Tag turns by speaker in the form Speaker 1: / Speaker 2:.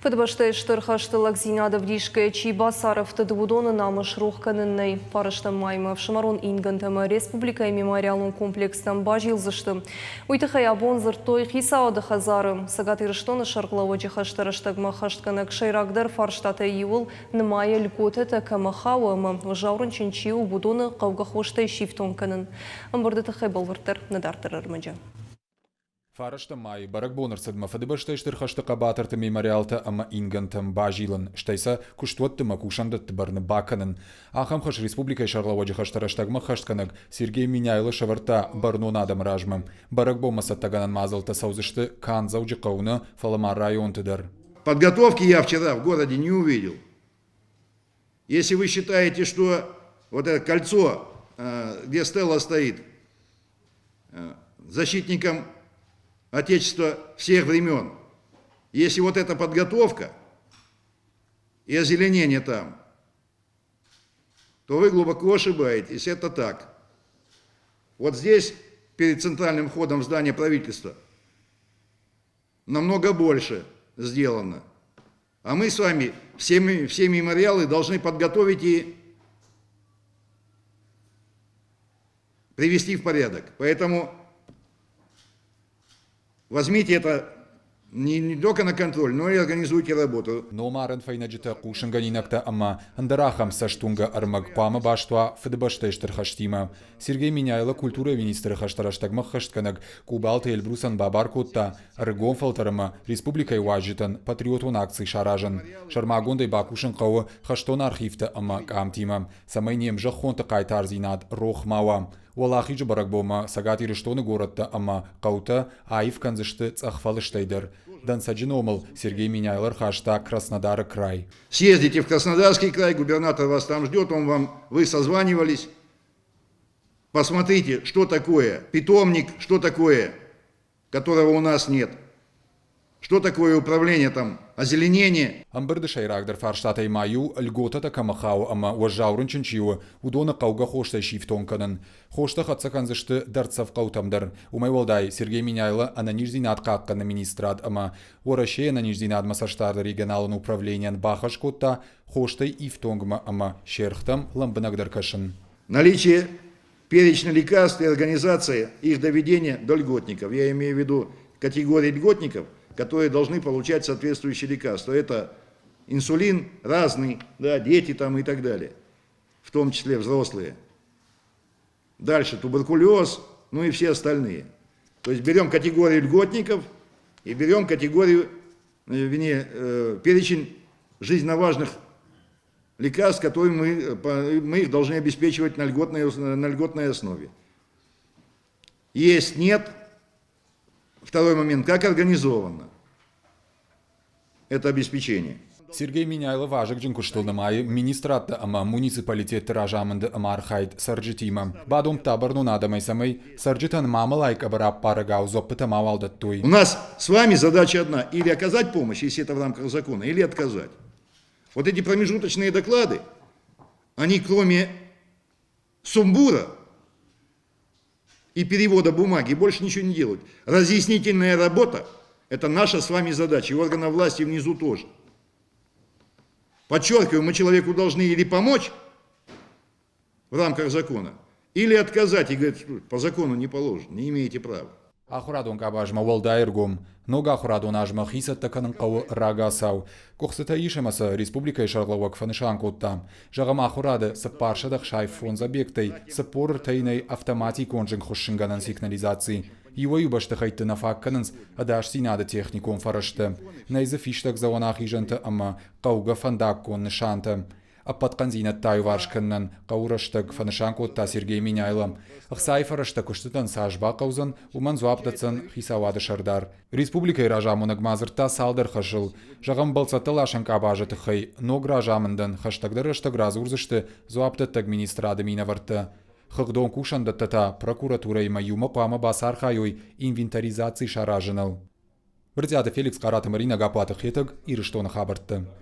Speaker 1: Фыдыбӕстӕйы Стыр хӕсты лӕгдзинад ӕвдисгӕйӕ чи бацарӕфтыд, уыдоны намыс рох кӕнын нӕй. Фарӕстӕм маймӕ ӕфсымӕрон ингӕнтӕ ӕмӕ республикӕйы мемориалон комплекстӕм базилдзысты. Уый тыххӕй абон дзырдтой Хицауады хӕдзары. Цӕгат Ирыстоны сӕргълӕууӕджы хӕсты рӕстӕгмӕ хӕстгӕнӕг сӕйрагдӕр фарстатӕй иуыл нымайы льготӕтӕ кӕмӕ хауы ӕмӕ уӕззау рынчын чи у, уыдоны хъӕугӕ хостӕй сифтонг кӕнын. Ӕмбырды тыххӕй бӕлвырддӕр нӕ дарддӕры ӕрмӕджы.
Speaker 2: Фарӕстӕм майы бӕрӕгбон ӕрцыдмӕ Фыдыбӕстӕйы Стыр хӕсты хъӕбатырты мемориалтӕ ӕмӕ ингӕнтӕм базилын, стӕй сӕ куыстуӕтты ӕмӕ кусӕндӕтты бӕрны бакӕнын. Ахӕм хӕс республикӕйы сӕргълӕууӕджы хӕсты рӕстӕгмӕ ӕххӕстгӕнӕг Сергей Меняйло сӕвӕрдта бӕрнон адӕмы размӕ. Бӕрӕгбонмӕ цӕттӕгӕнӕн мадзӕлттӕ цӕудзысты канд Дзӕуджыхъӕуы нӕ, фӕлӕ ма районты дӕр.
Speaker 3: Подготовки я вчера в городе не увидел. Если вы считаете, что вот это кольцо, где стела стоит, защитником Отечества всех времен, если вот эта подготовка и озеленение там, то вы глубоко ошибаетесь, это так. Вот здесь, перед центральным входом в здание правительства, намного больше сделано. А мы с вами все, все мемориалы должны подготовить и привести в порядок. Поэтому возьмите это не, не только на контроль, но и организуйте работу.
Speaker 2: Номарӕн фӕйнӕджытӕ, хъусынгӕнинӕгтӕ ӕмӕ ӕндӕр ахӕм цӕстуынгӕ ӕрмӕг хъуамӕ баст уа Фыдыбӕстӕйы Стыр хӕстимӕ. Сергей Меняйло культурӕйы министры хӕсты рӕстӕгмӕ ӕххӕстгӕнӕг Къубалты Эльбрусӕн бабар кодта ӕрыгон фӕлтӕр ӕмӕ республикӕйы уазджытӕн патриотон акци саразын. Сӕрмагондӕй бакусын хъӕуы хӕстон архивтӕ ӕмӕ къамтимӕ, цӕмӕй не мзӕххонты хъайтардзинад рох ма уа. Уӕлахизы бӕрӕгбонмӕ Цӕгат Ирыстоны горӕттӕ ӕмӕ хъӕутӕ аив кӕндзысты цъӕх фӕлыстӕй дӕр. Дӕнцӕджы номыл Сергей Меняйло ӕрхаста Краснодары край.
Speaker 3: Съездите в Краснодарский край, губернатор вас там ждет, он вам, вы созванивались. Посмотрите, что такое питомник, что такое, которого у нас нет. Что такое управление там, озеленение?
Speaker 2: Ӕмбырды сӕйрагдӕр фарстатӕй ма иу льготӕтӕ кӕмӕ хауы ӕмӕ уӕззау рынчын чи у, уыдоны хъӕугӕ хостӕй сифтонг кӕнын. Хостӕ хӕццӕ кӕндзысты дӕрддзӕф хъӕутӕм дӕр. Уымӕй уӕлдай Сергей Меняйло ӕнӕниздзинад хъахъхъӕныны министрад ӕмӕ Уӕрӕсейы ӕнӕниздзинадмӕ цӕстдарды регионалон управленийӕн бахӕс кодта хостӕй ифтонгмӕ ӕмӕ се ргътӕм лӕмбынӕгдӕр кӕсын.
Speaker 3: Наличие перечня лекарств и организация их доведения до льготников. Я имею в виду категории льготников, которые должны получать соответствующие лекарства. Это инсулин разный, да, дети там и так далее, в том числе взрослые. Дальше туберкулез, ну и все остальные. То есть берем категорию льготников и берем категорию, вернее, перечень жизненно важных лекарств, которые мы их должны обеспечивать на льготной основе. Есть, нет. Второй момент, как организовано это обеспечение.
Speaker 2: Сергей Меняйло вазыгджын куыстыл нымайы министрадты ӕмӕ муниципалитетты разамынды ӕмархайд цӕрджытимӕ. Бадомдта бӕрнон адӕмӕй, цӕмӕй цӕрджытӕн мамӕлайы къӕбӕр ӕппарӕгау дзуӕппытӕ мауал дӕттой.
Speaker 3: У нас с вами задача одна – или оказать помощь, если это в рамках закона, или отказать. Вот эти промежуточные доклады, они кроме сумбура и перевода бумаги больше ничего не делают. Разъяснительная работа – это наша с вами задача, и органов власти внизу тоже. Подчеркиваю, мы человеку должны или помочь в рамках закона, или отказать и говорить, по закону не положено, не имеете права.
Speaker 2: Ахуырадон къабазмӕ уӕлдай ӕргом. Ног ахуырадон азмӕ хи цӕттӕ кӕнын хъӕуы рагацау. Къуыхцытӕ ис ӕмӕ сӕ республикӕйы сӕргълӕууӕг фӕнысан кодта. Зӕгъӕм, ахуырады 465 объектӕй 43 нӕй автоматикон зынгхуыссынгӕнӕн сигнализаци. Иуӕй-иу бӕстыхӕйтты нӕ фаг кӕнынц ӕдасдзинады техникон фӕрӕзтӕ. Нӕй дзы фистӕгдзӕуӕн ахизӕнтӕ ӕмӕ хъӕугӕ фӕндаггон нысантӕ. Ӕппӕт хъӕндзинӕдтӕ аиуварс кӕнынӕн хъӕуы рӕстӕг, фӕнысан кодта Сергей Меняйло. Ӕхцайы фӕрӕзтӕ куыстытӕн цас бахъӕудзӕн, уымӕн дзуапп дӕтдзӕн хицауады сӕрдар. Республикӕйы разамонӕг ма дзырдта цалдӕр хӕсыл. Зӕгъӕм, бӕлццӕттӕ ласӕн къабазы тыххӕй ног разамындӕн хӕстӕгдӕр рӕстӕг радзурдзысты дзуапдӕттӕг министрады минӕвӕрттӕ. Хыгъдон кусӕндӕттӕ та прокуратурӕимӕ иумӕ хъуамӕ бацархайой инвентаризаци саразыныл. Брытъиаты Феликс, Хъараты Маринӕ, Гаппуаты Хетӕг, Ирыстоны хабӕрттӕ.